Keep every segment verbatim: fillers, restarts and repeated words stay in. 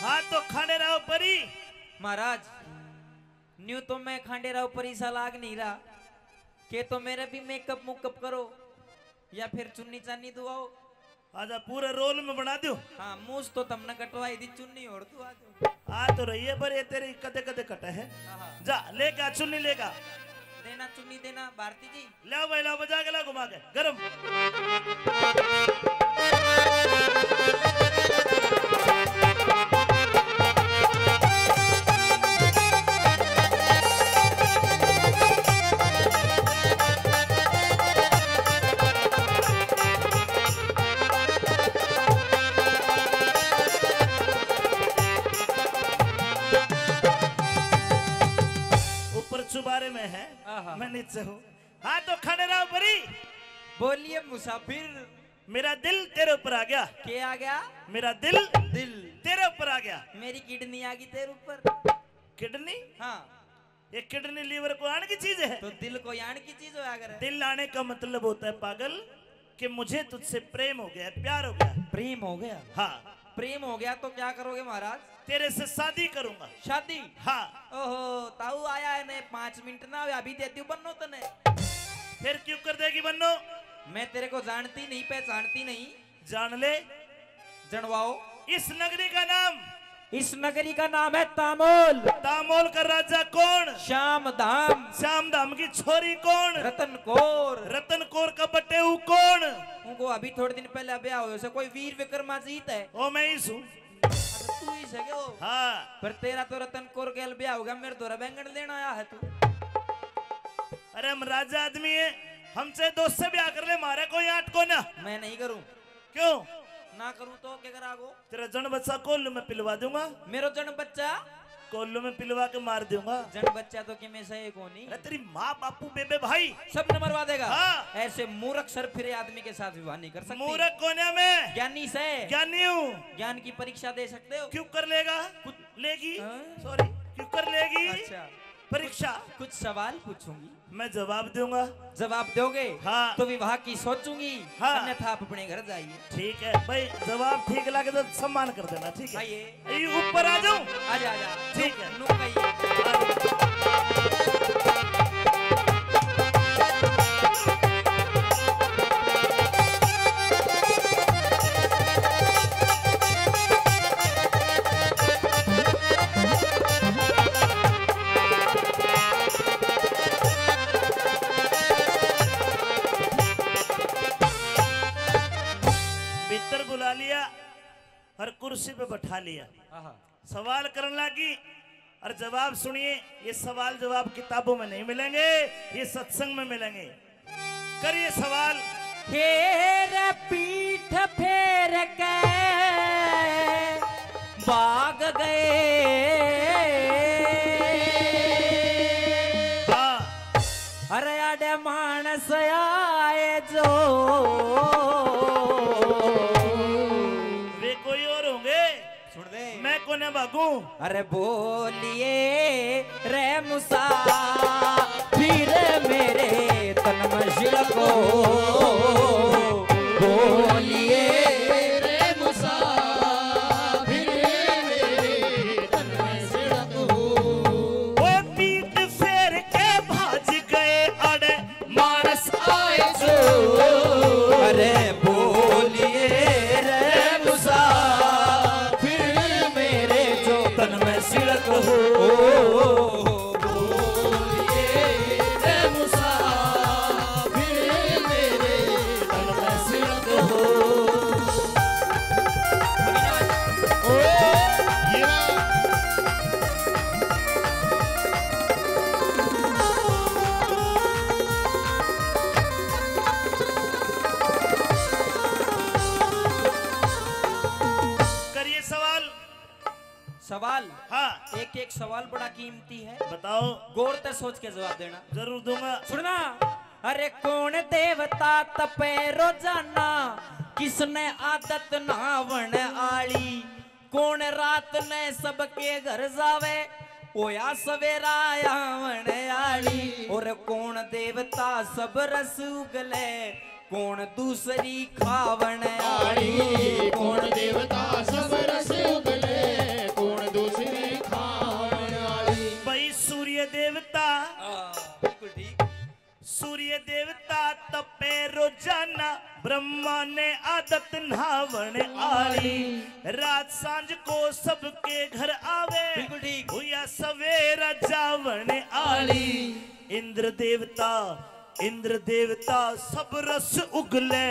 आज तो खांडेराव परी। महाराज, न्यू तो मैं खांडेराव परी सा लाग नहीं रहा, के तो मेरे भी मेकअप मुकअप करो या फिर चुन्नी चान्नी दुआओ। आजा, पूरे रोल में बना दो। हाँ, मूछ तो तमने कटवाई दी, चुन्नी और दुआ दो। आ तो रही है, पर ये तेरी कदे कदे कटे है। हाँ, हाँ। जा, लेके आ, चुन्नी लेके आ। देना चुन्नी देना, भारती जी। ले भाई, ले, बजा के ला, घुमा के, गरम। ऊपर चुबारे में है, आहा। मैं नीचे हूँ। हाँ, तो खांडेराव परी। बोलिए मुसाफिर। मेरा दिल तेरे ऊपर आ गया। के आ गया? मेरा दिल दिल। तेरे ऊपर आ गया। मेरी किडनी आ गई तेरे ऊपर। किडनी? हाँ। ये किडनी लीवर को आण की चीज है? तो दिल को आण की चीज होया करे। दिल आने का मतलब होता है, पागल, कि मुझे तुझसे प्रेम हो गया, प्यार हो गया। प्रेम हो गया? हाँ। प्रेम हो गया तो क्या करोगे महाराज? तेरे से शादी करूंगा। शादी? हाँ। ओहो, ताऊ आया है ने, पाँच मिनट ना हुआ, अभी दे दूं बन्नो तने। फिर क्यों कर देगी बन्नो? मैं तेरे को जानती नहीं, पहचानती नहीं। जान ले। जनवाओ। इस नगरी का नाम। इस नगरी का नाम है तामोल। तामोल का राजा कौन? श्याम धाम। श्याम धाम की छोरी कौन? रतन कौर। रतन कौर का बटेऊ कौन? उनको अभी थोड़े दिन पहले ब्याह हुआ से, कोई वीर विक्रमाजीत है? ओ, मैं ही सूं। अच्छा, तू ही सके हो? हाँ। पर तेरा तो रतन कौर गेल ब्याह होगा, मेरे धोरे बैंगन लेना आया है तू। अरे, हम राजा आदमी है, हम चाहे दोस्त से ब्याह कर ले, मारे कोई आट को ना। मैं नहीं करूं। क्यों? ना करूं तो क्या करा गो? तेरा जन बच्चा कोल्लू में पिलवा दूंगा। मेरो जन बच्चा? कोल्लू में पिलवा के मार दूंगा। जन बच्चा तो कि मैं सही कोनी। अरे, तेरी माँ, बापू, बेबे, भाई सब न मरवा देगा। हाँ। ऐसे मूर्ख सर फिरे आदमी के साथ विवाह नहीं कर सकती। मूर्ख कोन्या मैं। ज्ञानी से। ज्ञानी हूँ। ज्ञान की परीक्षा दे सकते हो। क्यों कर लेगा? कुछ लेगी। हाँ? सॉरी, क्यों कर लेगी? अच्छा। परीक्षा। कुछ सवाल पूछूंगी। मैं जवाब दूंगा। जवाब दोगे? हाँ। तो विवाह की सोचूंगी, हाँ। अन्यथा आप अपने घर जाइए। ठीक है भाई, जवाब ठीक लगे तो सम्मान कर देना, ठीक है? आइए। ये ऊपर आ जाऊं? आ जा, आ जा। ठीक है। नुक, नुक आइए। आ जाओ। भीतर बुला लिया और कुर्सी पे बैठा लिया। आहा। सवाल करने लगी और जवाब सुनिए, ये सवाल जवाब किताबों में नहीं मिलेंगे, ये सत्संग में मिलेंगे। करिए सवाल। हेर पीठ फेर के भाग गए। हाँ। अरे आड़े मानस आए जो। वे कोई और होंगे। सुन दे। मैं कोने भागू। अरे बोलिए रे मुसाफिर मेरे तन में शिलक हो। बोलिए रे मुसाफिर मेरे तन में शिलक हो। ओए पीठ फेर के भाज गए अड़े मानस आए जो। अरे बोलिए रे मुसाफिर मेरे जो तन में सिड़क हो। बोलिए रे मुसाफिर मेरे तन में सिड़क हो। ओ, ये करिए सवाल। सवाल? हाँ। एक एक सवाल बड़ा कीमती है। बताओ। गौर से सोच के जवाब देना। जरूर दूंगा। सुनना। अरे कौन देवता तपे रोजाना, किसने आदत नहावण आली, कौन रात ने सबके घर जावे, होया सवेरा आवण आली। और कौन देवता सब रस उगले, कौन दूसरी खावण आली। कौन देवता सब रस उगले, धावण आली। रात सांझ को सबके घर आवे, बिल्कुल ठीक। हुया सवेरा जावण आली। इंद्र देवता, इंद्र देवता सब रस उगले,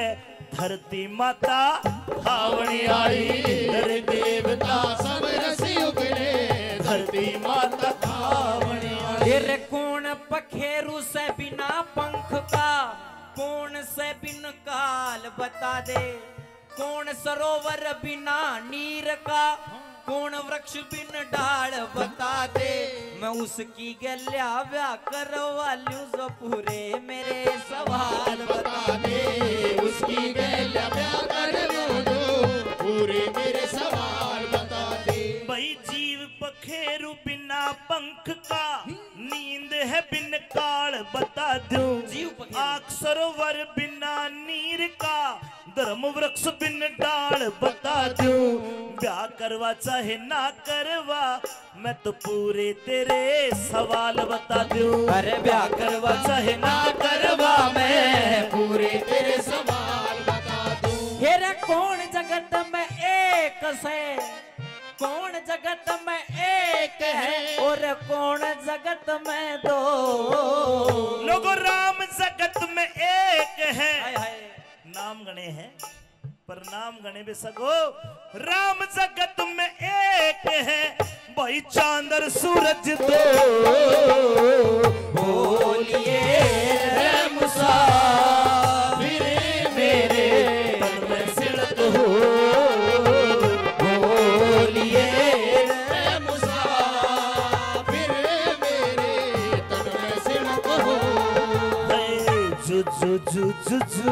धरती माता धावण आली। इंद्र देवता सब रस उगले, धरती माता धावण आली। तेरे कौन पखेरु से बिना पंख का, कौन से बिन काल बता दे, कौन सरोवर बिना नीर का, कौन वृक्ष बिन डाल बता दे। मैं उसकी गल्या ब्याह करवा लूं जो पूरे मेरे सवाल बता दे। उसकी गल्या ब्याह करवा दो, पूरे मेरे सवाल बता दे। भाई जीव पखेरु बिना पंख का, नींद है बिन काल बता दूं। जीव पखेरु। आख सरोवर बिना नीर का, धर्म वृक्ष बिन डाल बता दूं। ब्याह करवा चाहे ना करवा, मैं तो पूरे तेरे सवाल बता दूं। अरे ब्याह करवा चाहे ना करवा, मैं पूरे तेरे सवाल बता दूं। हेरे कौन जगत में एक से, कौन जगत में एक है और कौन जगत में दो। लोगो, राम जगत में एक है। हाय, हाय। नाम घणे हैं, पर नाम घणे बेसगो। राम जगत में एक है, भाई चांद और सूरज दो। बोलिए रे मुसाफिर मेरे तन में सिड़क हो, बोलिए रे मुसाफिर मेरे तन में सिड़क हो। जु जु जु जु जु,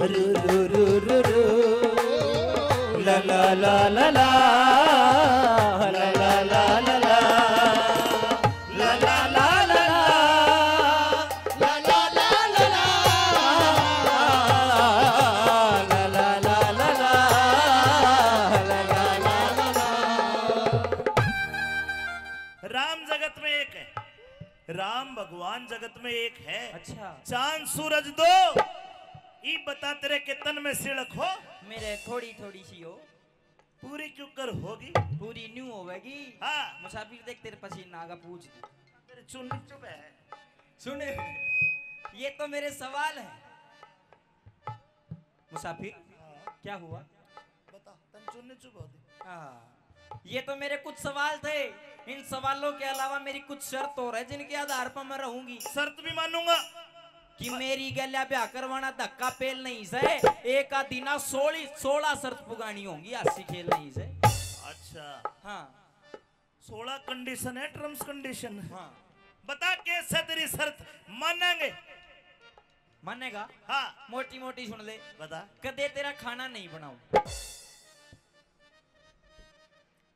रु रु रु रु रु, ला ला ला ला ला, ला ला ला ला ला, ला ला ला ला ला, ला ला ला ला ला, ला ला ला ला ला, ला ला ला ला ला। राम जगत में एक है। राम भगवान जगत में एक है। अच्छा। चांद सूरज दो। ई बता तेरे के तन में सिड़क हो? मेरे थोड़ी थोड़ी सी हो। पूरी क्यों कर होगी? पूरी न्यू होवेगी। हाँ। मुसाफिर देख तेरे पसीना आगा पूछ दी। तेरे चुन चुप है। सुन, ये तो मेरे सवाल है। मुसाफिर, हाँ। क्या हुआ? बता, तन चुन्नी चुभ होती। हाँ, ये तो मेरे कुछ सवाल थे। इन सवालों के अलावा मेरी कुछ शर्त और है, जिनके आधार पर मैं रहूंगी। शर्त भी मानूंगा। कि मेरी गल्या ब्याह करवाना धक्का पेल नहीं से, एक आधी ना सोली, सोलह शर्त पुगानी होंगी, अस्सी खेल नहीं से। अच्छा। हाँ। सोलह कंडीशन है, टर्म्स कंडीशन। हाँ। बता कैसे तेरी शर्त मानेंगे? मानेगा? हाँ। मोटी मोटी सुन ले। बता। कदे तेरा खाना नहीं बनाऊं।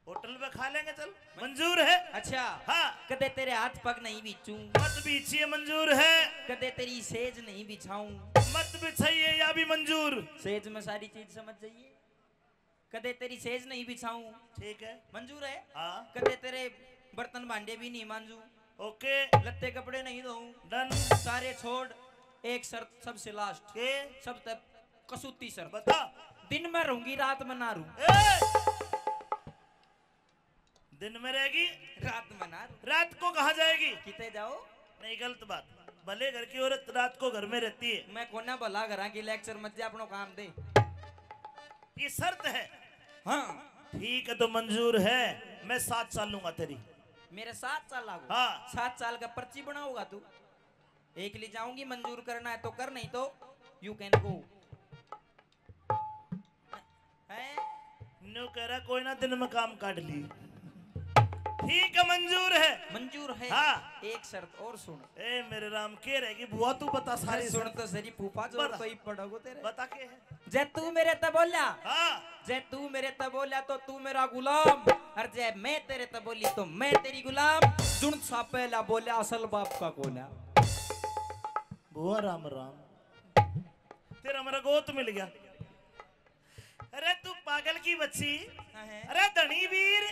होटल पे खा लेंगे, चल। मंजूर है। अच्छा। हाँ। कदे तेरे हाथ पग नहीं बीचूं। मत बीचिए, मंजूर है। कदे तेरी सेज नहीं बिछाऊं। मत बिछाइए, या भी मंजूर। सेज में सारी चीज समझ जाइए। कदे तेरी सेज नहीं बिछाऊं। ठीक है। मंजूर है। हाँ। कदे तेरे बर्तन भांडे भी नहीं मांजू। ओके। लत्ते कपड़े नहीं धोऊं। डन। सारे छोड़, एक शर्त सबसे लास्ट। के? सब तक कसूती शर्त। बता। दिन में रहूंगी, रात में ना रहूं। ए! दिन में रहेगी, रात में ना रहूं। रात को कहाँ जाएगी? किते जाओ? नहीं, गलत बात। भले घर की औरत रात को घर में रहती है। मैं कोना भला घरां की लेक्चर मत जा, अपनो काम दे। ये शर्त है? हाँ। ठीक है, तो मंजूर है, मैं साथ चालूंगा तेरी। मेरे साथ चाला? हाँ। सात साल का पर्ची बनाओगा तू? एक ले जाऊंगी, मंजूर करना है तो कर, नहीं तो you can go। हैं? न्यू कह रहा, कोई ना, दिन में काम काट ली। ठीक है, मंजूर है। मंजूर है। हाँ। एक शर्त और सुन। ए मेरे राम, के रहेगी बुआ, तू बता सारी सुन शर्त। तो सही फूफा, जोर बता। तो ही पड़ोगो तेरे। बता के है? जे तू मेरे ते बोल्या, हाँ। जे तू मेरे ते बोल्या तो तू मेरा गुलाम, और जे मैं तेरे ते बोली तो मैं तेरी गुलाम। जुण सा पहला बोल्या असल बाप का कोल्या। बुआ राम राम। तेरा मेरा गोत मिल गया। अरे तू पागल की बच्ची। हाँ है। अरे धनी वीर,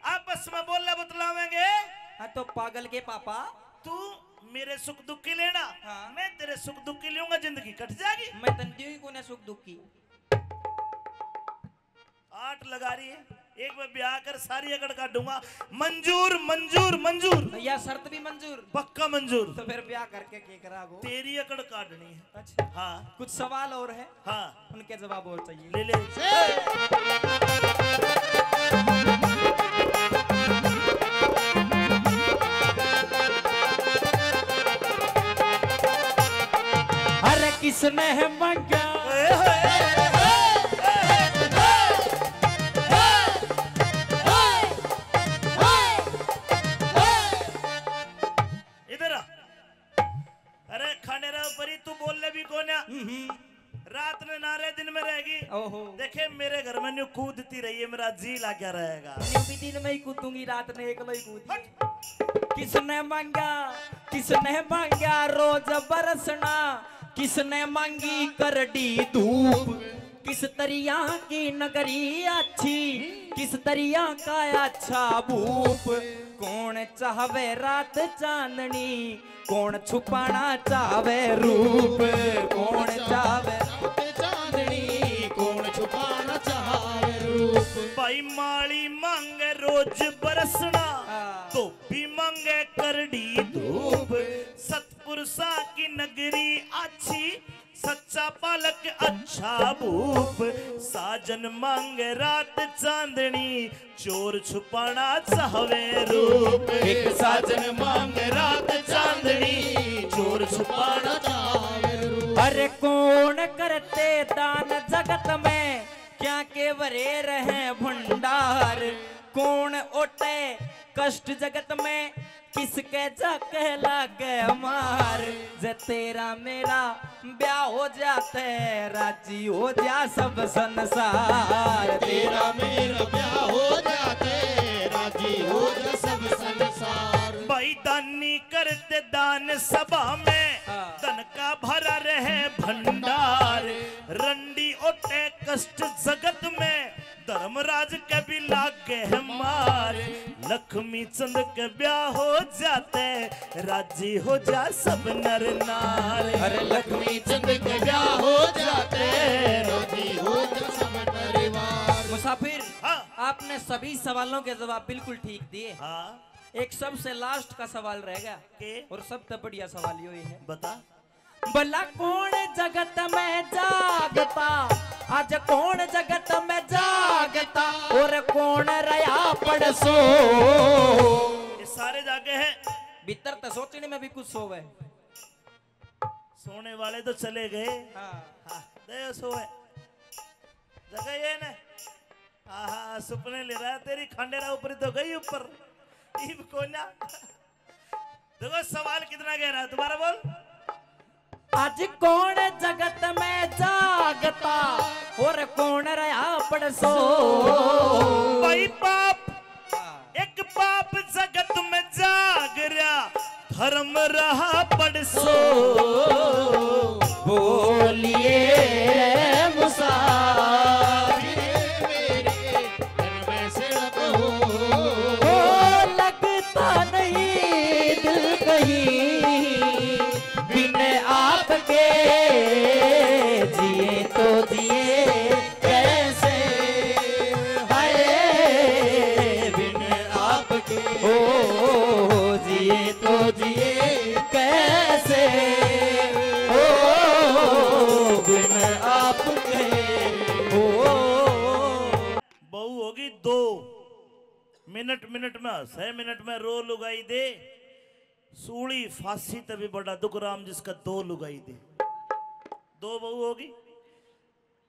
आपस में बोलना बतलावेंगे। हाँ तो पागल के पापा। तू मेरे सुख दुख की लेना, हाँ। मैं तेरे सुख दुख की लूंगा, जिंदगी कट जाएगी। मैं तन दियो ही कोने सुख दुख की। आठ लगा रही है, एक मैं ब्याह कर सारी अकड़ काटूंगा। मंजूर, मंजूर, मंजूर। भैया, शर्त भी मंजूर? पक्का मंजूर। तो फिर ब्याह करके के करा वो? तेरी अकड़ काटनी है। अच्छा। हाँ। कुछ सवाल और है? हाँ। उनके जवाब और चाहिए। ले ले। अरे किसने है मांगा? इधर आ। अरे खांडेराव परी, तू बोल ले भी कोन्या। हम्म। रात ने ना रहे, दिन में रहेगी। ओहो। देखे, मेरे घर में न्यू कूदती रही है, मेरा जी लाग्या रहेगा। न्यू भी दिन में ही कूदूंगी, रात ने एकलो ही कूदी। हट। किसने मांगा, किसने मांगा रोज बरसना, किसने मांगी करड़ी धूप, किस दरिया की नगरी अच्छी, किस दरिया का अच्छा भूप। कौन चाहवे रात चांदनी, कौन छुपाना चाहवे रूप। कौन चाहवे रात चांदनी, कौन छुपाना चाहवे रूप। भाई माली मांगे रोज बरसना, हाँ। धोबी मांगे करड़ी धूप। सतपुरुषा की नगरी अच्छी, सच्चा पालक अच्छा भूप। साजन मांगे रात चांदनी, चोर छुपाना चाहवे रूप। एक साजन मांगे रात चांदनी, चोर छुपाना चाहवे रूप। अरे कौन करते दान जगत में, क्या के भरे रहे भंडार। कौन ओटे कष्ट जगत में, किसके जाके लागे मार। जे तेरा मेरा ब्याह हो जाते, राजी हो जा सब संसार। तेरा मेरा ब्याह हो जाते, राजी हो जा सब संसार। भाई दानी करते दान सभा में, हाँ। धन का भरा रहे भंडार। रंडी ओटे कष्ट जगत में, धर्मराज के भी लागे है मार। लक्ष्मी चंद के ब्याह हो जाते, राजी हो जा सब नर नार। अरे लक्ष्मी चंद के ब्याह हो जाते, राजी हो जा सब परिवार। मुसाफिर, हाँ। आपने सभी सवालों के जवाब बिल्कुल ठीक दिए। हाँ। एक सबसे लास्ट का सवाल रह गया। के? और सबसे बढ़िया सवाल यो ही है। बता। भला कौन जगत में जागता, आज कौन जगत में जागता, और कौन रहा पड़सो। ये सारे जागे हैं। भीतर तो सोचने में भी कुछ सोवे। सोने वाले तो चले गए। हाँ। हाँ, दे सोवे। जगह ये ना। आहा, सुपने ले रहा है तेरी खांडेराव परी तो गई ऊपर। इब कोन्या। देखो सवाल कितना गहरा है, दोबारा बोल। आज कौन जगत में जागता और कौन रहा पड़सो। भाई पाप, एक पाप जगत में जाग रहा, धर्म रहा पड़सो। बोलिए रे मुसाफिर मेरे, तन में सिड़क हो। ओ लगता नहीं दिल कहीं बिन आपके, जिए तो जिए कैसे, हाय बिन आपके, ओ जिए तो जिए कैसे, ओ बिन आपके, ओ। बहू होगी दो, मिनट मिनट में हंसे, मिनट में रो लुगाई दे। सूली फांसी तभी बड़ा दुख राम जिसका दो लुगाई दे। दो बहू होगी,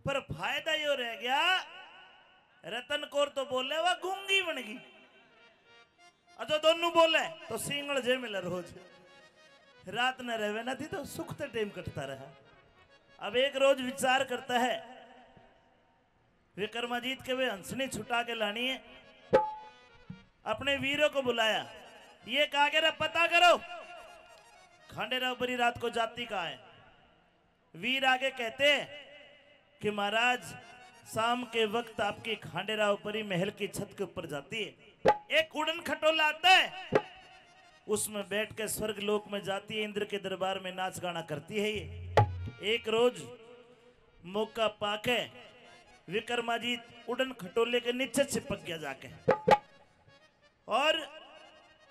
पर फायदा यो रह गया, रतन कौर तो बोले वा गूंगी बन गई, और जो दोनों बोले तो सिंगल जे मिले रोज। रात न रहवे ना थी तो सुख ते टेम कटता रहा। अब एक रोज विचार करता है विक्रमाजीत के वे हंसनी छुटा के लानी है। अपने वीरों को बुलाया, ये कहा के रे पता करो खांडेराव परी रात को जाती कहाँ है। वीर आगे कहते हैं कि महाराज, शाम के वक्त आपकी खांडेराव परी महल की छत के ऊपर जाती है, एक उड़न खटोला आता है, उसमें बैठ के स्वर्ग लोक में जाती है, इंद्र के दरबार में नाच गाना करती है। ये एक रोज मौका पाके विक्रमाजीत उड़न खटोले के नीचे चिपक गया जाके, और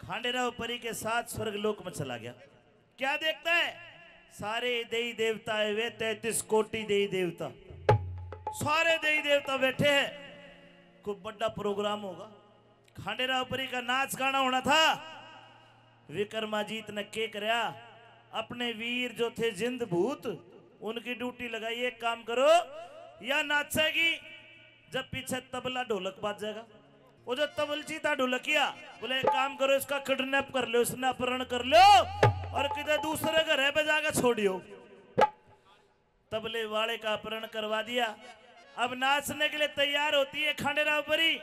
खांडेराव परी के साथ स्वर्ग लोक में चला गया। क्या देखता है? सारे देवी देवता आए हुए, तैंतीस कोटि देवी देवता, सारे देवी देवता बैठे हैं। खूब बड़ा प्रोग्राम होगा। खांडेराव परी का नाच गाना होना था। विक्रमाजीत ने के करया, अपने वीर जो थे जिंद भूत, उनकी ड्यूटी लगाई। एक काम करो, या नाचेगी जब पीछे तबला ढोलक बाजेगा। वो जो तबलची था ढोलकिया, बोले, "एक काम करो, इसका किडनैप कर लो, इसने अपहरण कर लो और किधर दूसरे घर पे जाकर छोड़ियो।" तबले वाले का अपहरण करवा दिया। अब नाचने के लिए तैयार होती है खांडेराव परी।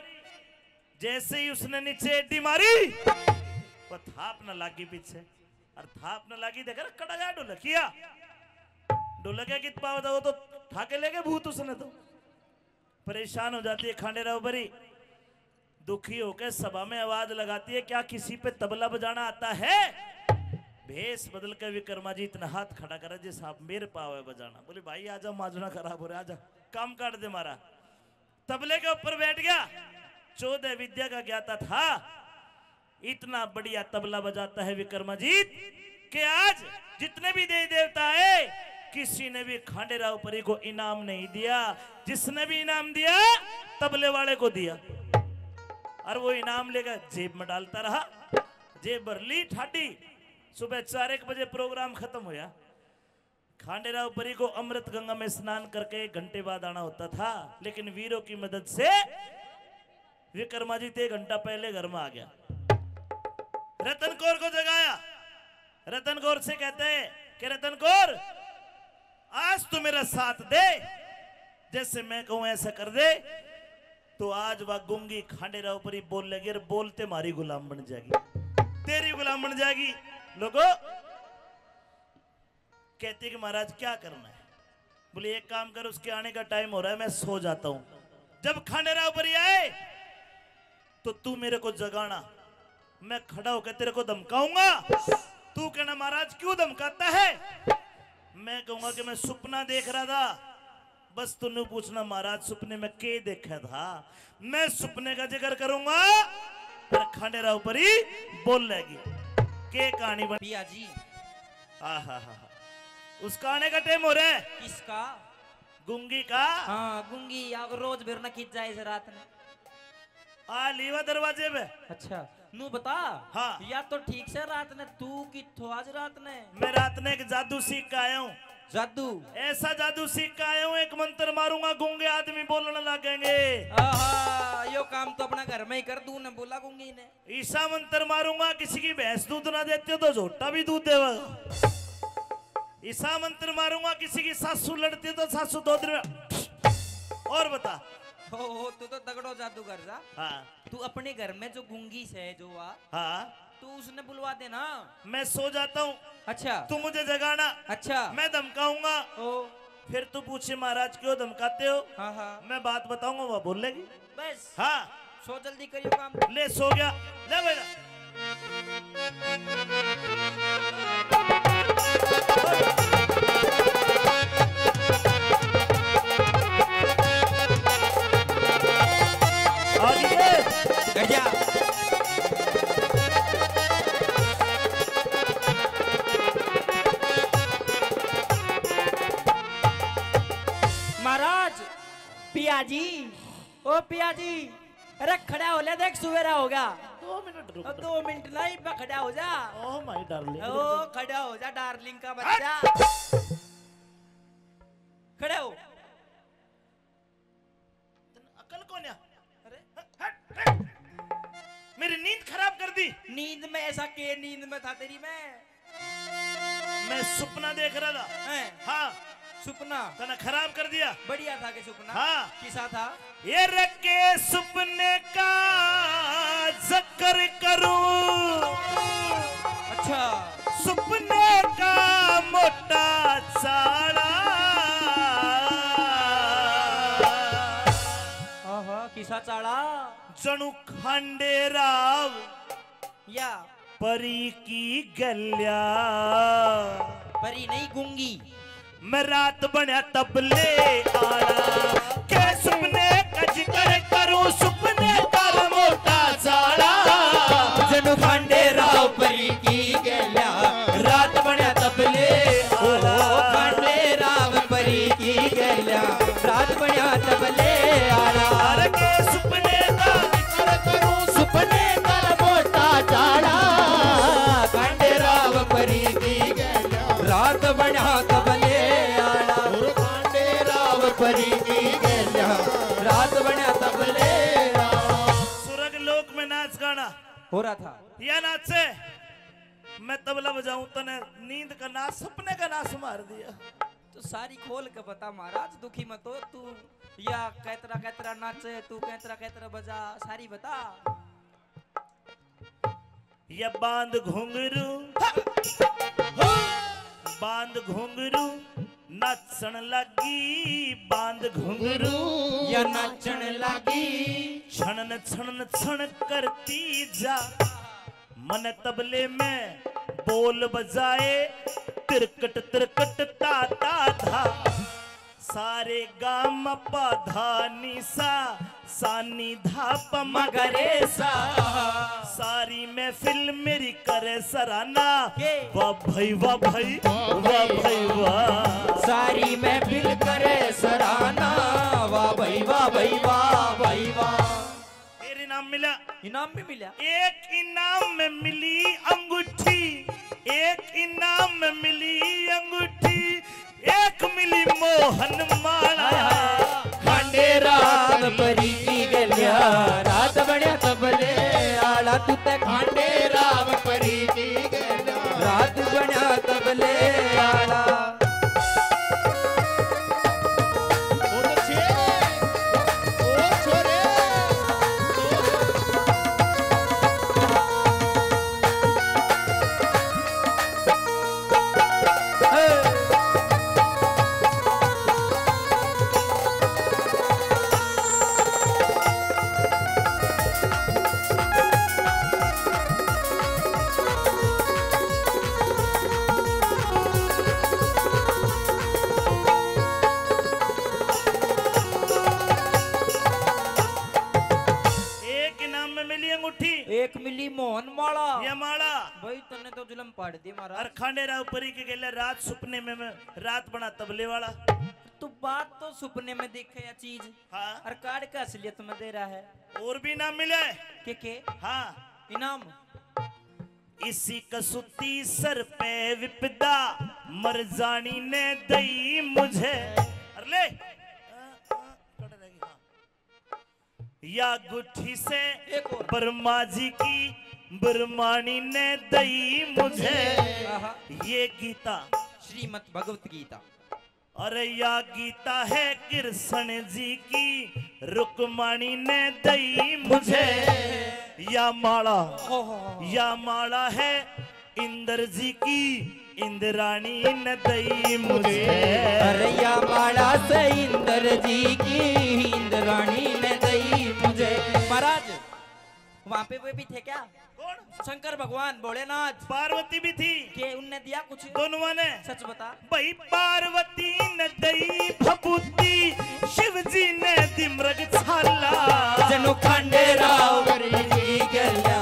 जैसे ही उसने नीचे एड्डी मारी, वो थाप न लागी पीछे, और थाप न लागी, देख रहा, कड़ा जा ढोलकिया, ढोलकिया कित पावता, वो तो ठाके लेके भूत उसने तो। परेशान हो जाती है खांडेराव परी, दुखी होकर सभा में आवाज लगाती है, "क्या किसी पे तबला बजाना आता है?" भेष बदल के विक्रमाजीत ने हाथ खड़ा करा, "जी साहब, मेरे पाव है बजाना।" बोले, "भाई, आजा, माजना खराब हो रहा, आजा, काम काट दे मारा।" तबले के ऊपर बैठ गया, चौदह विद्या का ज्ञाता था। इतना बढ़िया तबला बजाता है विक्रमाजीत कि आज जितने भी देवी देवता आए, किसी ने भी खांडेराव परी को इनाम नहीं दिया। जिसने भी इनाम दिया, तबले वाले को दिया, और वो इनाम लेकर जेब में डालता रहा। जेब भर ली ठाडी। सुबह चार एक बजे प्रोग्राम खत्म होया। खांडेराव परी को अमृत गंगा में स्नान करके एक घंटे बाद आना होता था, लेकिन वीरों की मदद से विक्रमाजीत एक घंटा पहले घर में आ गया। रतन कौर को जगाया। रतन कौर से कहते हैं कि रतन कौर, आज तू मेरा साथ दे, जैसे मैं कहूं ऐसा कर दे, तो आज वह गूंगी खांडेराव परी बोल लेगी और बोलते मारी गुलाम बन जाएगी, तेरी गुलाम बन जाएगी। लोगो, कहती कि महाराज, क्या करना है? बोले, एक काम कर, उसके आने का टाइम हो रहा है, मैं सो जाता हूं। जब खांडेराव परी आए तो तू मेरे को जगाना, मैं खड़ा होकर तेरे को धमकाऊंगा। तू कहना, महाराज, क्यों धमकाता है? मैं कहूंगा कि मैं सुपना देख रहा था। बस तू न्यू पूछना, महाराज, सुपने में के देखा था? मैं सुपने का जिक्र करूंगा, फिर खांडेराव परी बोलेगी। के कहानी बन पिया जी। आहा, उसका आने का टाइम हो रहा है। किसका? गूंगी का। हाँ, गूंगी, या रोज बेर ना खींच जाए इस रात ने। आ लीवा दरवाजे पे। अच्छा, नू बता। हाँ। या तो ठीक से रात ने, तू कित्थों आज रात ने? मैं रात ने एक जादू सीख के आया हूँ। जादू? ऐसा जादू सीख के आया हूँ, एक मंत्र मारूंगा, गूंगे आदमी बोलने लगेंगे। आहा, यो काम तो अपना घर में ही कर दूं ने, बोला गूंगी ने। ऐसा मंत्र मारूंगा, किसी की भैंस दूध ना देती हो तो झोटा भी दूध देगा। ऐसा मंत्र मारूंगा, किसी की सासू लड़ती हो तो सासू दो दिन में। और बता। हो, हो, तू तो तगड़ो जादूगर जा। हाँ। तू अपने घर में जो गूंगी से जो वा, हाँ। तू उसने बुलवा देना। मैं सो जाता हूँ। अच्छा। तू मुझे जगाना। अच्छा। मैं धमकाऊंगा। ओ। फिर तू पूछे, महाराज, क्यों धमकाते हो? हाँ, हाँ। मैं बात बताऊंगा, वह बोलेगी। बस। हाँ। सो, जल्दी करियो काम। ले, सो गया। ले बेटा। आ गई। गया। महाराज, पिया जी, ओ पिया जी, अरे खड़ा हो ले, देख सवेरा होगा। दो मिनट रुक। ओ, दो मिनट नहीं, बे खड़ा हो जा। Oh my darling। ओ खड़ा हो जा, डार्लिंग का बच्चा। खड़े हो। तन अकल कौन है? अरे हट, हट। मेरी नींद खराब कर दी। नींद में ऐसा के, नींद में था तेरी मैं? मैं सुपना देख रहा था। हैं? हाँ। सुपना? तने खराब कर दिया। बढ़िया था के सुपना? हाँ। किसा था? ये रखे सुपने का जिक्र करूं। अच्छा। सुपने का मोटा चाला। आहा, किसा चाला? जणु खांडेराव या परी की गल्या। परी नहीं, गूंगी। मैं रात बण्या तबले आला, के सुपने का जिक्र करूं, सुपने का मोटा चाला। जनु खांडे राव परी की गैल्या, रात बण्या तबले आला। खांडे राव परी की गैल्या, रात बण्या तबले आला। अरे के सुपने का जिक्र करूं, सुपने का मोटा चाला। खांडे राव परी की गैल्या, रात बण्या तबले आला। और खांडे राव परी की गैल्या, रात बण्या तबले आला। स्वर्ग लोक में नाच गाना हो रहा था। या नाचे, मैं तबला बजाऊं, तने नींद का नाश, सपने का नाश मार दिया। तो सारी खोल के बता महाराज, दुखी मत हो तू। या कैतरा कैतरा नाचे तू, कैतरा कैतरा बजा, सारी बता। या बांध घुंघरू, बांध घुंघरू, नाचण लागी बांध घुंघरू। या नाचण लागी। छणन छणन छण करती जा, मन तबले में बोल बजाए, तिरकट तिरकट ता ता धा। सारे गाम पा धा नी सा, सानी धा प म ग रे सा। सारी महफिल मेरी करे सराहना। के? वाह भाई, वाह भाई, वाह भाई, वाह। सारी महफिल करे सराहना। वाह भाई, वाह भाई, वाह भाई, वाह। फिर इनाम मिला। इनाम भी मिला। एक इनाम में मिली अंगूठी, एक इनाम में मिली अंगूठी, एक मिली मोहन माला। हाय, हाय। खांडे राव परी की गैल्या, रात बण्या तबले आला। तू ते खांडे राव परी की गैल्या, रात बण्या तबले आला। एक इनाम में मिली अंगूठी। एक मिली मोहन माला। ये माला। भाई, तन्ने तो जुलम पाड़ दी महाराज। अर खांडे राव परी के गेले रात सुपने में, में रात बण्या तबले वाला। तू बात तो सुपने में देखे या चीज। हाँ। अर काढ़ के असलियत में दे रहा है। और भी इनाम मिले। के, के? हाँ। इनाम। इसी कसूती सर पे विपदा, मर जानी ने दई मुझे। अरे ले। कट रहेगी, हाँ। या गुट्ठी से एक और। ब्रह्मा जी की ब्रह्माणी ने दई मुझे। आहा। ये गीता। श्रीमद् भगवत गीता। अरे या गीता है कृष्ण जी की, रुक्मणी ने दई मुझे। या माला, हो, हो, हो। या माला है इंद्र जी की, इंद्राणी ने दई मुझे। अरे या माला से इंद्र जी की, इंद्राणी ने दई मुझे। महाराज, वहाँ पे वे भी थे क्या? कौन? शंकर भगवान, भोलेनाथ। पार्वती भी थी। के उनने दिया कुछ? दोनों ने। सच बता। भाई पार्वती ने दई भभूति, शिव जी ने दी मृग छाला। जनु खांडे राव परी की गैल्या,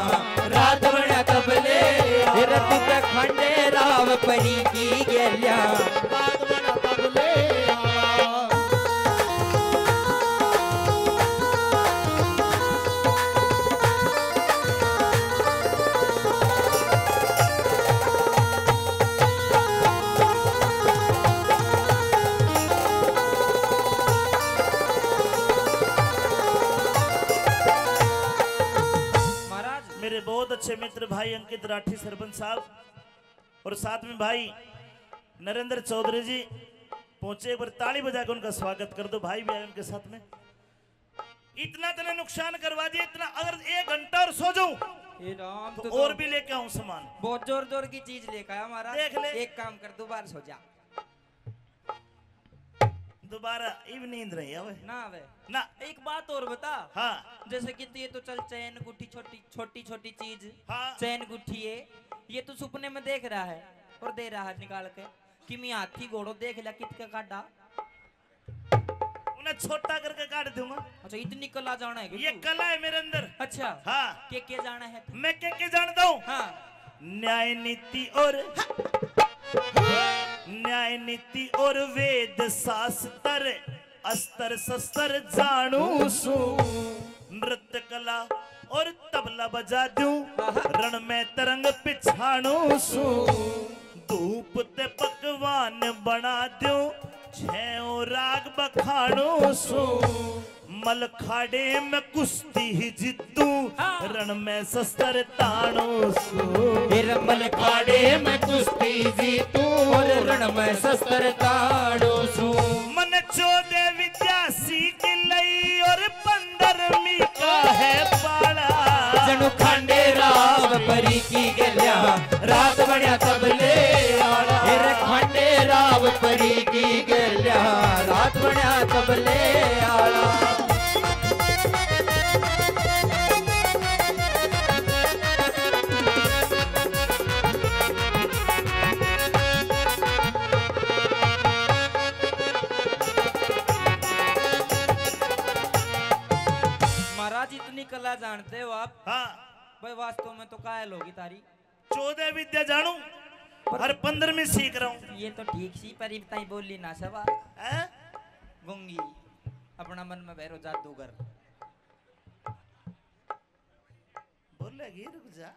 रात बण्या तबले। रत खांडे राव परी की गैल्या। महाराज, मेरे बहुत अच्छे मित्र भाई अंकित राठी सरपंच साहब और साथ में भाई नरेंद्र चौधरी जी पहुंचे, एक बार ताली बजा के उनका स्वागत कर दो। भाई भी आए उनके साथ में। इतना तने नुकसान करवा दिया, इतना। अगर एक घंटा और सो जाऊं ये राम तो तो और तो भी लेके आऊं सामान। बहुत जोर जोर की चीज लेके आया महाराज। देख ले। एक काम कर, दोबारा सो जा। दोबारा इब नींद नहीं आवे। ना आवे। ना। एक बात और बता। हाँ। जैसे कि तू ये तो चल चैन गुट्ठी छोटी छोटी छोटी चीज। हाँ। चैन गुट्ठी है, ये तू सुपने में देख रहा है और दे रहा है निकाल के कि मैं हाथी घोड़ो देख लिया कित का काटा। मैं छोटा करके काट दूंगा। अच्छा, इतनी कला जाना है ये तू? कला है मेरे अंदर। अच्छा। हाँ। के के जाना है तू? मैं के के जानता हूँ? हाँ। न्याय नीति और न्याय नीति और वेद शास्त्र, अस्त्र शस्त्र जानू सू, नृत्य कला और तबला बजा दूं, रण में तरंग पिछाणू सू, धूप ते पकवान बना दूं, छो राग बखाणू सू, मलखाड़े में कुश्ती ही जीतू, हाँ। रण में शस्त्र ताणू सू। फिर मलखाड़े में कुश्ती जीतू और रण में शस्त्र ताणू सू। मन चौदह विद्या सीख लई और पंद्रहवीं का है पाला। जणु खांडे राव परी की गल्या, रात बण्या तबले आला। फिर खांडे राव परी की गल्या, रात बण्या तबले आला। महाराज, इतनी कला जानते हो आप? हाँ। भाई, वास्तव में तो कायल होगी तारी। चौदह विद्या जानू, पर हर पंद्रहवीं सीख रहा हूँ। ये तो ठीक सी, पर इब ताई बोली ना सवा। हैं? गूंगी, अपना मन में भैरो जादूगर। बोलेगी, रुक जा।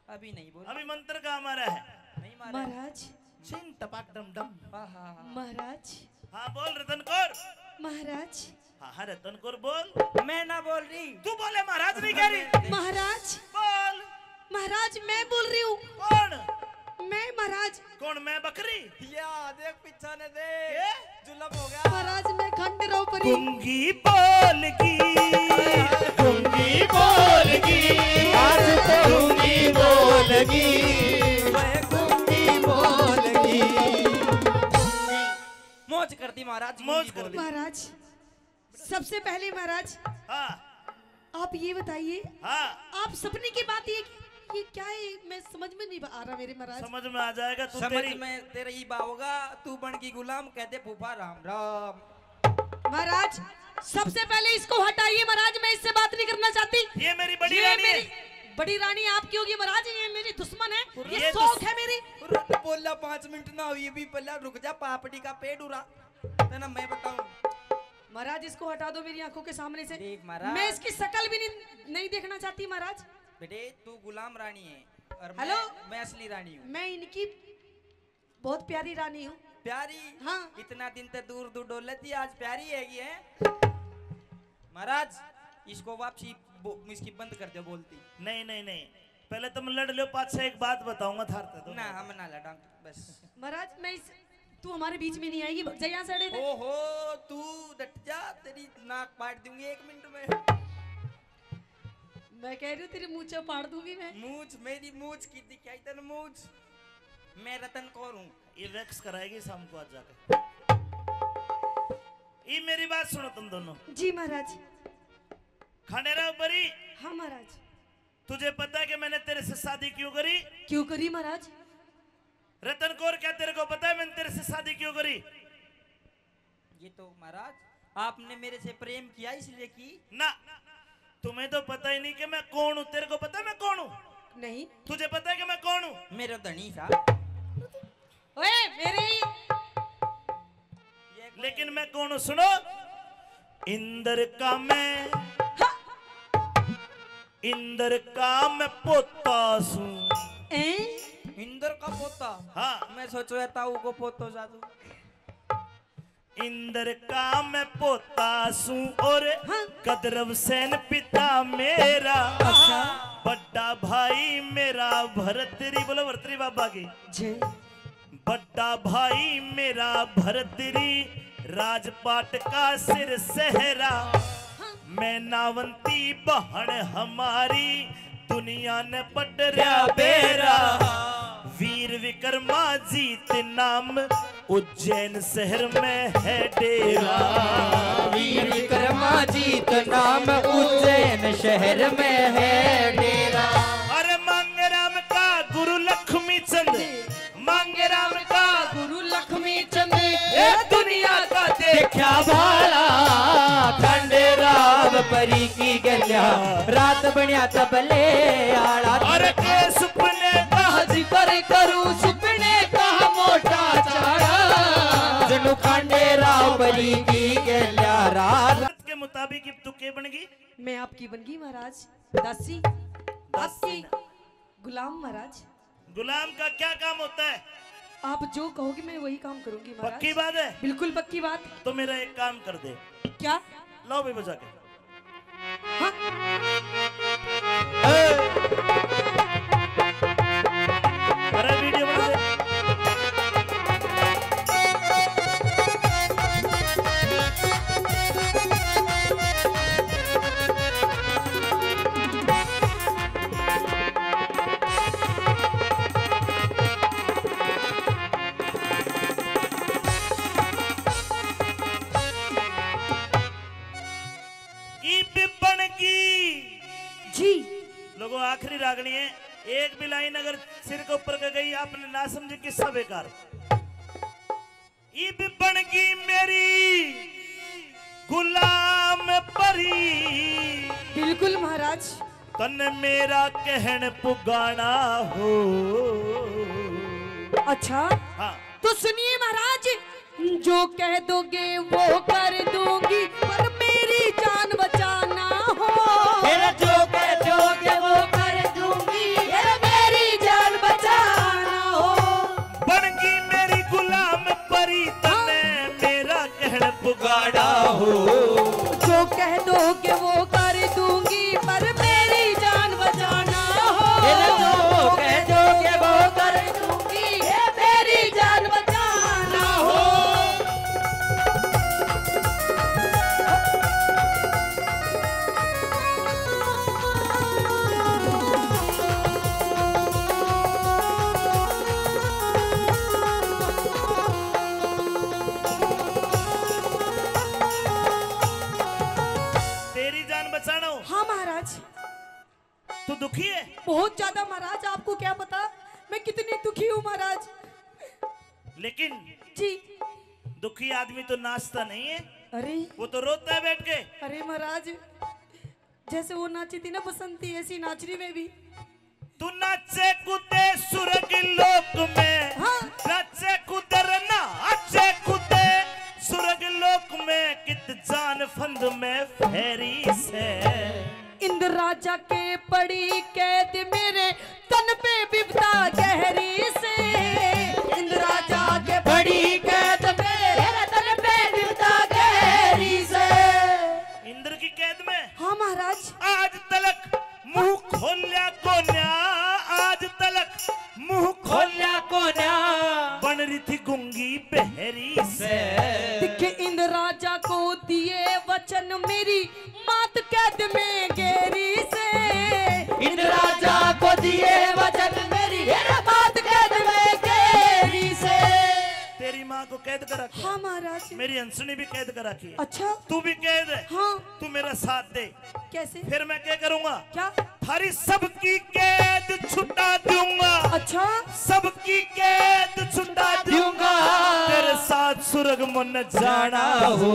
अभी नहीं बोल। अभी मंत्र का हमारा है। नहीं मारा। महाराज। छिन टपाक डम डम। हाँ, हाँ, हाँ। महाराज। हाँ, बोल रतन कौर। महाराज। हाँ, हाँ, रतन कौर बोल। मैं ना बोल रही। तू बोले, महाराज नहीं कह रही। महाराज। बोल। महाराज, मैं बोल रही हूँ। कौन? मैं, महाराज। कौन, मैं बकरी? या देख, पीछा ने देख। ये? जुलम हो गया। महाराज, मैं खंडराव परी। गूंगी बोलगी, गूंगी बोलगी, आज तो गूंगी बोलगी, मैं गूंगी बोलगी। मौज कर दी महाराज, मौज गूंगी कर दी। बोलगी। महाराज, सबसे पहले महाराज, हाँ। आप ये बताइए, हाँ। आप सपने की बात ये, ये क्या है? मैं समझ में नहीं आ रहा मेरे महाराज। समझ में आ जाएगा तू। समझ तेरी में तेरे ही बावगा, तू बन की गुलाम, कहते फूफा राम राम। महाराज, सबसे पहले इसको हटाइए महाराज, मैं इससे बात नहीं करना चाहती। ये मेरी बड़ी ये रानी मेरी है। बड़ी रानी आपकी होगी महाराज, ये मेरी दुश्मन है, ये ये शौक दुस- है मेरी। रुक, बोला पाँच मिनट ना हुई, अभी पहला रुक जा, पापड़ी का पेड़ उरा, तेना मैं बताऊं। महाराज, इसको हटा दो मेरी आंखों के सामने से। देख महाराज। मैं इसकी शकल भी नहीं, नहीं देखना चाहती महाराज। बेटे, तू गुलाम रानी है और मैं, हेलो। मैं असली रानी हूँ। मैं इनकी बहुत प्यारी रानी हूँ। प्यारी? हाँ। इतना दिन ते दूर दूर डोले थी, आज प्यारी हैगी है। महाराज, इसको वापसी बो-, इसकी बंद कर दो बोलती। नहीं, नहीं, नहीं, पहले तुम लड़ लो, पाछे एक बात बताऊंगा थार ते तो। ना, हम ना लड़ांगे, बस। महाराज, मैं इस, तू हमारे बीच में नहीं आएगी, भाग जा यहाँ से, अड़े थे। ओहो, तू डट जा, तेरी नाक पाट दूंगी एक मिनट में। मैं कह रही हूँ, तेरी मूछें पाड़ दूंगी मैं। मूछ, मेरी मूछ की दिखाई तन मूछ। मैं रतन कौर हूँ। ये वैक्स कराएगी शाम को आज जाके। ये मेरी बात सुनो तुम दोनों। जी महाराज। खंडेराव परी। हाँ महाराज। तुझे पता है कि मैंने तेरे से शादी क्यों करी? क्यों करी महाराज? रतन कौर, क्या तेरे को पता है मैंने तेरे से शादी क्यों करी? ये तो महाराज, आपने मेरे से प्रेम किया इसलिए की। ना, तुम्हें तो पता ही नहीं कि मैं कौन हूँ। तेरे को पता है मैं कौन हूँ? नहीं। तुझे पता है कि मैं कौन हूँ? मेरा धनी सा। ओए, मेरे ही। ये कौन लेकिन है? मैं कौन हूँ, सुनो। इंद्र का मैं, हाँ। इंद्र का मैं पोता सूं। ए? इंद्र का पोता? हाँ। मैं सोचो है ताऊ को पोतो जादू। इंद्र का मैं पोता सूं और हाँ। गदरव सेन पिता मेरा। अच्छा। बड़ा भाई मेरा भरतरी, बोलो भरतरी बाबा की। जय। बड़ा भाई मेरा भरतरी, राजपाट का सिर सहरा। हाँ। मैं नावंती बहन हमारी, दुनिया ने पटरा बेरा। वीर विक्रमा जीत नाम, उज्जैन शहर में है डेरा। वीर विक्रमाजीत नाम उज्जैन शहर में है डेरा। अरे मांगेराम का गुरु लक्ष्मी चंद, मांगेराम का गुरु लक्ष्मी चंद, ए दुनिया का देखा भाला। री की गल्या रात बण्या तबले आला। अरे के सुपने का जिक्र करूं, सुपने का मोटा चाला। जणु खांडे राव परी की गल्या रात। के मुताबिक इब तू के बन गई? मैं आपकी बन गई महाराज, दासी, आपकी गुलाम महाराज। गुलाम का क्या काम होता है? आप जो कहोगे मैं वही काम करूंगी महाराज। पक्की बात है? बिल्कुल पक्की बात। तो मेरा एक काम कर दे। क्या? लाओ भी बजा के। हाँ। अरे वीडियो बना दे। इब बन गई। जी। लोगों, आखिरी रागनी है, एक भी लाइन अगर सिर के ऊपर के गई, आपने ना समझे, किस्सा बेकार। इब बन गई मेरी गुलाम परी। बिल्कुल महाराज। तन्ने मेरा कहन पुगाना हो। अच्छा। हाँ। तो सुनिए महाराज, जो कह दोगे वो कर दूंगी, पर मेरी जान बचाना हो। फिर जो कह दोगे वो कर दूंगी, फिर मेरी जान बचाना हो। बन गई मेरी गुलाम परी, तन्ने मेरा कहन पुगाना हो। जो कह दोगे वो कर दूंगी, पर मेरी जान बचाना हो। फिर जो कह दोगे वो कर दूंगी, हे मेरी जान बचाना हो। तेरी जान बचाना हो। हाँ महाराज। तू दुखी है? बहुत ज्यादा महाराज, आपको क्या पता मैं कितनी दुखी हूँ महाराज। लेकिन जी। दुखी आदमी तो नाचता नहीं है। अरे। वो तो रोता है बैठ के। अरे महाराज, जैसे वो नाची थी ना बसंती, ऐसी नाच रही मैं भी। तू नाचे कूदे सुरग लोक में, हाँ। नाचे कूदे रे नाचे कूदे सुरग लोक में, कित जान फंद में फेरी से। इंद्र राजा के पड़ी कैद मेरे तन पे बिपता गहरी से। इंद्र राजा के पड़ी कैद मेरे तन पे बिपता गहरी से। इंद्र की कैद में। हाँ महाराज। आज तलक मुंह खोल्या कोन्या, आज तलक मुंह खोल्या कोन्या। बन रही थी गूंगी बहरी से। दिखे इंद्र राजा को दिए वचन मेरी मात कैद में गहरी से। इंद्र राजा को दिए वचन मेरी मात कैद में गहरी से। तेरी माँ को कैद कर रखा है। हाँ महाराज। मेरी हंसनी भी कैद कर रखी है। अच्छा। तू भी कैद है। हाँ। तू मेरा साथ दे। कैसे? फिर मैं क्या करूंगा? क्या? थारी सबकी कैद छुटा दूंगा। अच्छा। सबकी कैद छुटा दूंगा। तेरे साथ सुरग मन जाना हो।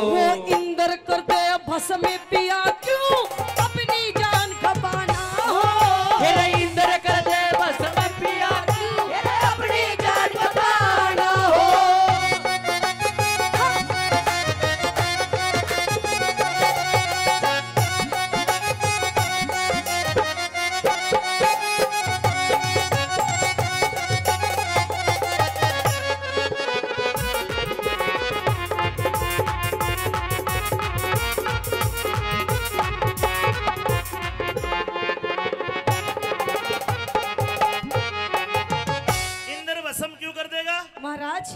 वो इंद्र कर दे भस्म पिया क्यों अपनी जान खपाना हो। तेरे इंद्र कर दे भस्म पिया क्यों अपनी जान खपाना हो। इंद्र भस्म क्यों कर देगा? महाराज,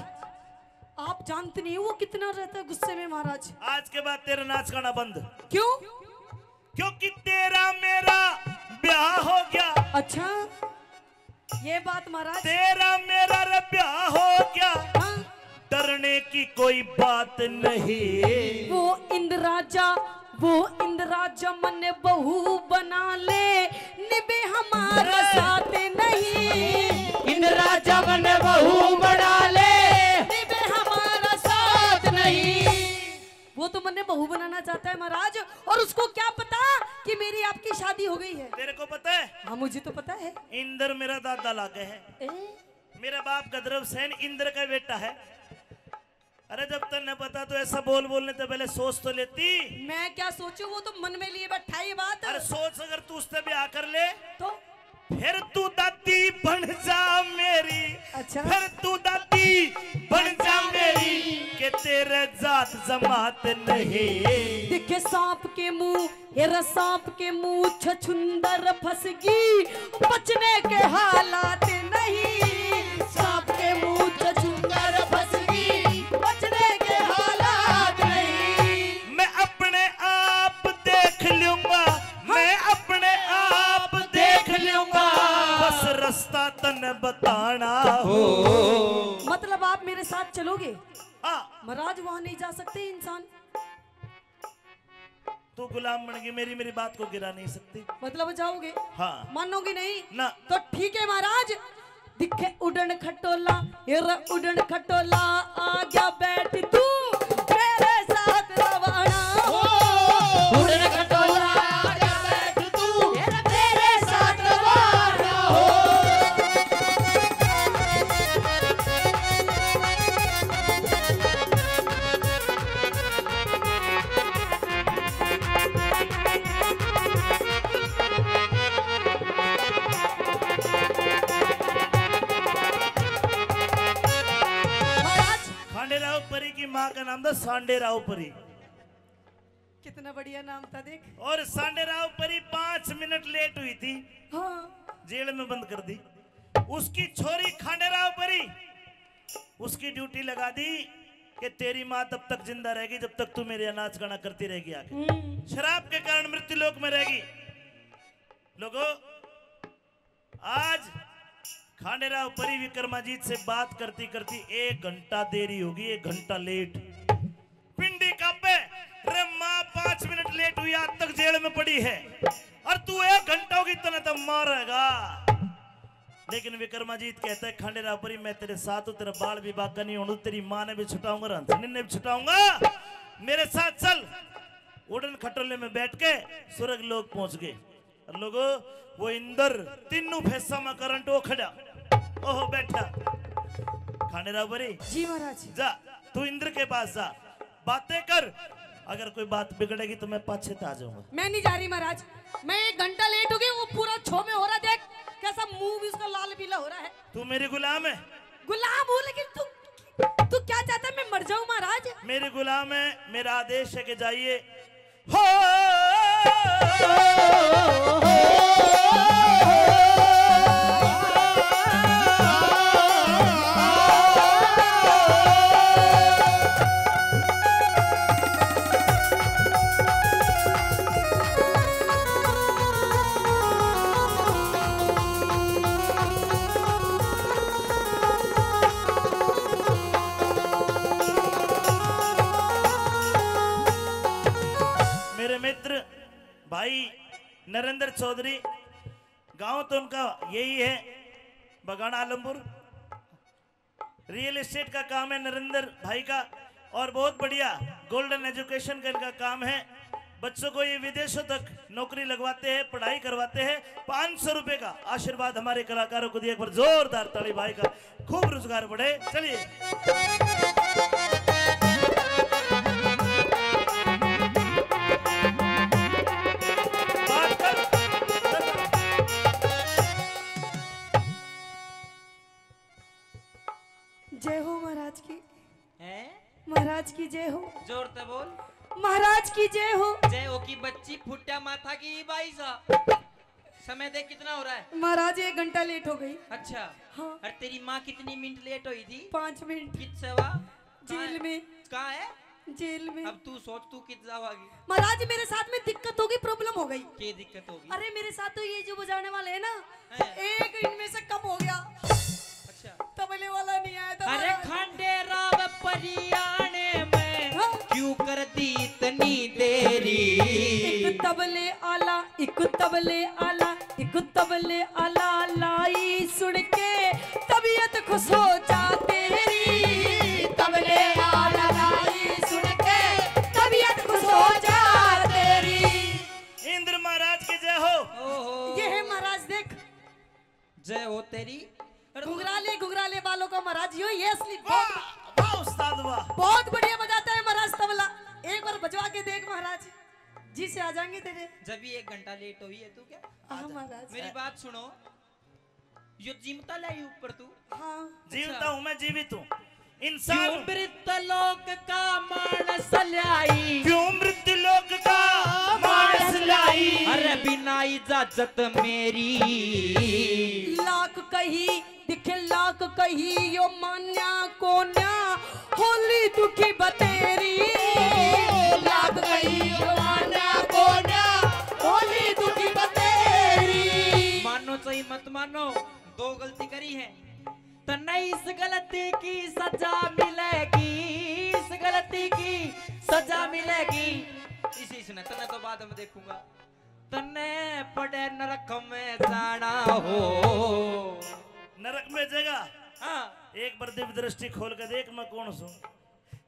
आप जानते नहीं वो कितना रहता है गुस्से में महाराज। आज के बाद तेरा नाच गाना बंद। क्यों? क्योंकि तेरा मेरा ब्याह हो गया। अच्छा, ये बात महाराज। तेरा मेरा रे ब्याह हो गया। हाँ। डरने की कोई बात नहीं। वो इंद्र राजा, वो इंद्र राजा मन्ने बहू बना ले, निभे हमारा साथ नहीं। इंद्र राजा मन्ने बहू बना ले, निभे हमारा साथ नहीं। वो तो मन्ने बहू बनाना चाहता है महाराज, और उसको है। तेरे को पता है? हाँ, मुझे तो पता है। इंद्र मेरा दादा लागे है। ए? मेरा बाप गंधर्व सेन इंद्र का बेटा है। अरे, जब तन्ने पता तो ऐसा बोल बोलने से पहले सोच तो लेती। मैं क्या सोचूं, वो तो मन में लिए बैठा है ये बात। अरे, सोच, अगर तू उससे ब्याह कर ले तो? फिर तू दादी बन जा मेरी। अच्छा। फिर तू दादी बन जा मेरी, के तेरे जात जमात नहीं। दिखे सांप के मुंह, हेरा सांप के मुंह, छछुंदर फंसगी, बचने के हालात नहीं। सांप के मुंह, छछुंदर फंसगी, बचने के हालात नहीं। मैं अपने आप देख लूंगा, मैं अपने आप देख लूंगा, बस रास्ता तन्ने बताना हो। मतलब, आप मेरे साथ चलोगे? हाँ। महाराज, वहां नहीं जा सकते इंसान। तू गुलाम बन गई, मेरी, मेरी बात को गिरा नहीं सकती। मतलब, जाओगे? हाँ। मानोगे नहीं? ना। तो ठीक है महाराज, दिखे उड़न खटोला, हेर उड़न खटोला, आ गया बैठ तू मेरे साथ रवाना। ओ, उड़न खटोला, आ गया बैठ तू मेरे साथ रवाना हो। महाराज। खांडे राव परी की माँ का नाम था सांडे राव परी। कितना बढ़िया नाम था, देख। और सांडे राव परी पाँच मिनट लेट हुई थी, हाँ। जेल में बंद कर दी। उसकी छोरी खांडे राव परी, उसकी ड्यूटी लगा दी कि तेरी माँ तब तक जिंदा रहेगी जब तक तू मेरे यहाँ नाच गाना करती रहेगी आके। हम्म। शराब के कारण मृत्यु लोक में रहेगी। लोगो, आज खांडेराव परी विक्रमाजीत से बात करती करती एक घंटा देरी होगी, एक घंटा लेट। पिंडी कापे, रे माँ पाँच मिनट लेट हुई, आज तक जेल में पड़ी है, और तू एक घंटा होगी, तने तो मारेगा। लेकिन विक्रमाजीत कहता है, खांडेराव परी, मैं तेरे साथ हूँ, तेरा बाल भी बाका नहीं होना, तेरी माँ ने भी छुटाऊंगा, रणछिन ने भी छुटाऊंगा, मेरे साथ चल। उड़न खटोले में बैठ के स्वर्ग लोक पहुंच गए। और लोगो, वो इंद्र, तीनों फेसा में करंट, वो खड़ा, ओहो, बैठा। खांडेराव परी, जी महाराज। जा, तू इंद्र के पास जा, बातें कर। अगर कोई बात बिगड़ेगी तो मैं पाछे ते आ जाऊंगा। मैं नहीं जा रही महाराज, मैं एक घंटा लेट हो गई, वो पूरा छो में हो रहा, देख कैसा मुंह भी उसका लाल पीला हो रहा है। तू मेरी गुलाम है। गुलाम हूँ, लेकिन तू, तू क्या चाहता है, मैं मर जाऊं महाराज? मेरी गुलाम है, मेरा आदेश है कि जाइए। हो। मेरे मित्र भाई नरेंद्र चौधरी, गांव तो उनका यही है, बगाना आलमपुर। रियल एस्टेट का काम है नरेंद्र भाई का, और बहुत बढ़िया गोल्डन एजुकेशन का इनका काम है। बच्चों को ये विदेशों तक नौकरी लगवाते हैं, पढ़ाई करवाते हैं। पाँच सौ रुपए का आशीर्वाद हमारे कलाकारों को दिए, एक बार जोरदार ताली भाई का, खूब रोजगार बढ़े। चलिए। बात कर। जय हो महाराज की। हैं? महाराज की जय हो। जोर से बोल। महाराज की जय हो। जय हो की बच्ची, फुट्या माथा की बाई सा। समय देख कितना हो रहा है। महाराज, एक घंटा लेट हो गई। अच्छा। हाँ। और तेरी माँ कितनी मिनट लेट हुई थी? पाँच मिनट। कित से हुआ? जेल में। कहाँ है? जेल में। अब तू सोच, तू कित जावागी? महाराज, मेरे साथ में दिक्कत होगी, प्रॉब्लम हो गई। क्या दिक्कत होगी? अरे, मेरे साथ तो ये जो बजाने वाले हैं ना, हैं। एक इनमें से कम हो गया। अच्छा। तबले वाला नहीं आया था अरे महाराज। खंडेराव परियाने में हाँ। क्यों कर दी इतनी देरी? एक तबले आला, एक तबले आला, एक तबले आला लाई सुन के तबीयत खुश हो जा तेरी। तबले आला लाई सुन के तबीयत खुश हो जा तेरी। इंद्र महाराज की जय हो। ओहो। महाराज देख। जय हो तेरी। अरे घुघराले, घुघराले बालों का महाराज, यो ये असली वाह, बहुत, वाह उस्ताद, वाह। बहुत बढ़िया बजाता है महाराज तबला। एक बार बजवा के देख महाराज, जी से आ जाएंगे तेरे। जब भी एक घंटा लेट हुई है तू क्या? हाँ महाराज। मेरी बात सुनो, यो जीमता ले आई ऊपर तू? हाँ। जीमता अच्छा। हूँ मैं, जीवित हूँ। इंसान क्यों मृत लोक का मानस ल्याई? क्यों मृत लोक का मानस ल्याई? अरे बिना इजाजत मेरी। लाख कही दिखे लाख कही यो मान्या कोन्या, होली दुखी बतेरी। लाख कही यो मान्या कोन्या, होली दुखी बतेरी। मानो चाहे मत मानो, दो गलती करी है। तन्ने इस गलती की सजा मिलेगी, इस गलती की सजा मिलेगी। इसी इसने तन्ने तो बाद में देखूंगा। तन्ने पड़े नरक में जाना हो। नरक में जगह? हाँ। एक बार दिव्य दृष्टि खोल के देख, मैं कौन सूं।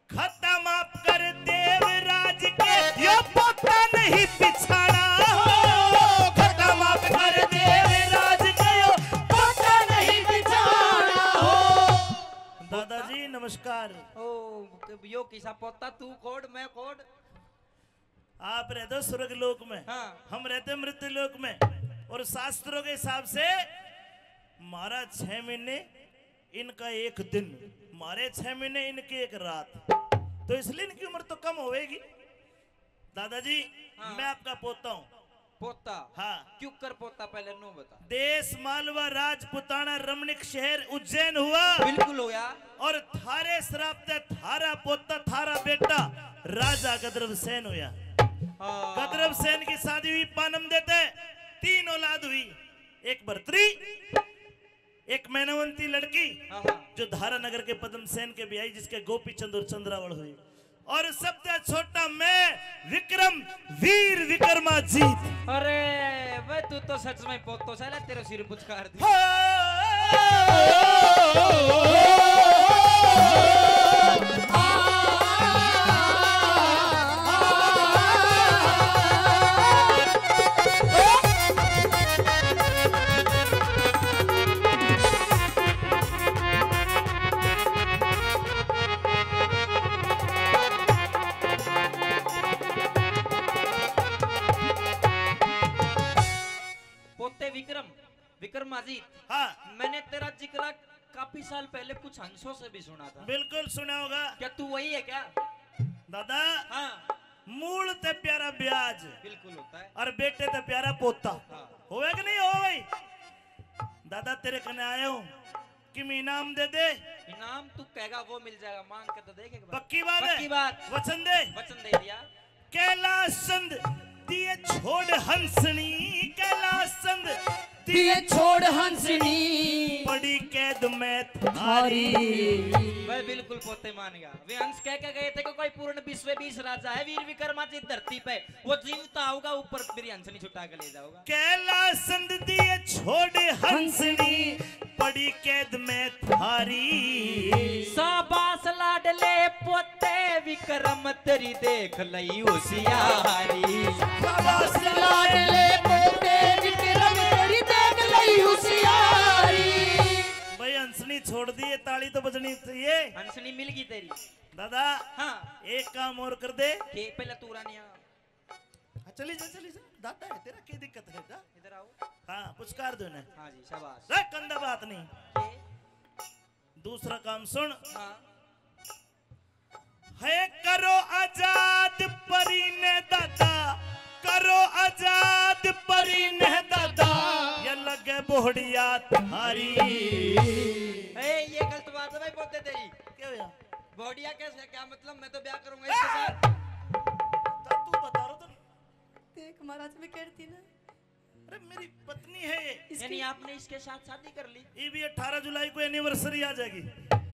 खत्म आप कर देवराज के, यो पोता नहीं पिछाना हो। खत्म आप कर देवराज के, यो पोता नहीं पिछाना हो। दादाजी नमस्कार। ओ, यो किसा पोता, तू कोड, मैं कोड। आप रहते हो स्वर्ग लोक में, हाँ। हम रहते हैं मृत्यु लोक में। और शास्त्रों के हिसाब से हमारा छह महीने, इनका एक दिन, हमारे छह महीने, इनकी एक रात, तो इसलिए इनकी उम्र तो कम होएगी। दादाजी, हाँ। मैं आपका पोता हूँ। पोता? हाँ। क्यों कर पोता, पहले नू बता। देश मालवा, राजपुताना, रमणीक शहर उज्जैन हुआ। बिल्कुल होया। और थारे श्राप ते थारा पोता, थारा बेटा राजा गद्रभ सेन होया। हाँ। गद्रभ सेन की शादी हुई पानम देते, तीन औलाद हुई। एक भर्तरी, एक मैनावंती लड़की, हाँ, हाँ। जो धारा नगर के पद्म सेन के ब्याही, जिसके गोपी चंद और चंद्रावल हुई। और सबसे छोटा मैं, विक्रम, वीर विक्रमाजीत। अरे भाई, तू तो सच में पोतो साला, तेरे सिर पुचकार दी। पोते विक्रम, विक्रमाजीत, हाँ। मैंने तेरा जिक्र काफी साल पहले कुछ हंसों से भी सुना था। बिल्कुल सुना होगा। क्या तू वही है क्या? दादा, हाँ। मूल ते प्यारा ब्याज। बिल्कुल होता है। और बेटे ते प्यारा पोता। हाँ। होवे कि नहीं हो भाई? दादा, तेरे कने आया हूँ, कि मैं इनाम दे दे। इनाम तू कहेगा वो मिल जाएगा, मांग के तो देख एक बार। पक्की बात है? पक्की बात। वचन दे। वचन दे दिया। कैलाश चंद दिए छोड़ हंसनी, कैलाश चंद दिए छोड़ हंसनी, बड़ी कैद में थारी। मैं बिल्कुल पोते मान गया। वे हंस कह के गए थे कि कोई पूर्ण विश्व बीस राजा है, वीर विक्रमाजीत धरती पे, वो जीवता होगा, ऊपर मेरी हंसनी छुटा के ले जाओगा। कैलाश चंद दिए छोड़ हंसनी, बड़ी कैद में थारी। शाबाश लाडले पोते विक्रम, तेरी देख लई होशियारी। शाबाश लाडले पोते विक्रम, तेरी देख लई होशियारी। भाई, हंसनी छोड़ दी, ये ताली तो बजनी चाहिए। हंसनी मिल गई तेरी। दादा, हाँ। एक काम और कर दे। के पहले तू रानिया। हाँ, चली जा, चली जा। दादा है तेरा, क्या दिक्कत है? जा। इधर आओ। हाँ, पुचकार दो इन्हें। हाँ जी, शाबाश। रे, कंधा बात नहीं। के? दूसरा काम सुन। हाँ। है करो आजाद परी ने दादा, करो आजाद परी ने दादा, ये लगे बोहड़िया थारी। ए, ये गलत बात है भाई, पोते तेरी। क्या हुआ? बोहड़िया कैसे, क्या मतलब? मैं तो ब्याह करूंगा इसके साथ। तो तू बता रहा तो। देख महाराज, मैं कहती ना। अरे, मेरी पत्नी है ये। इसकी यानी आपने इसके साथ शादी कर ली? ये भी अठारह जुलाई को एनिवर्सरी आ जाएगी।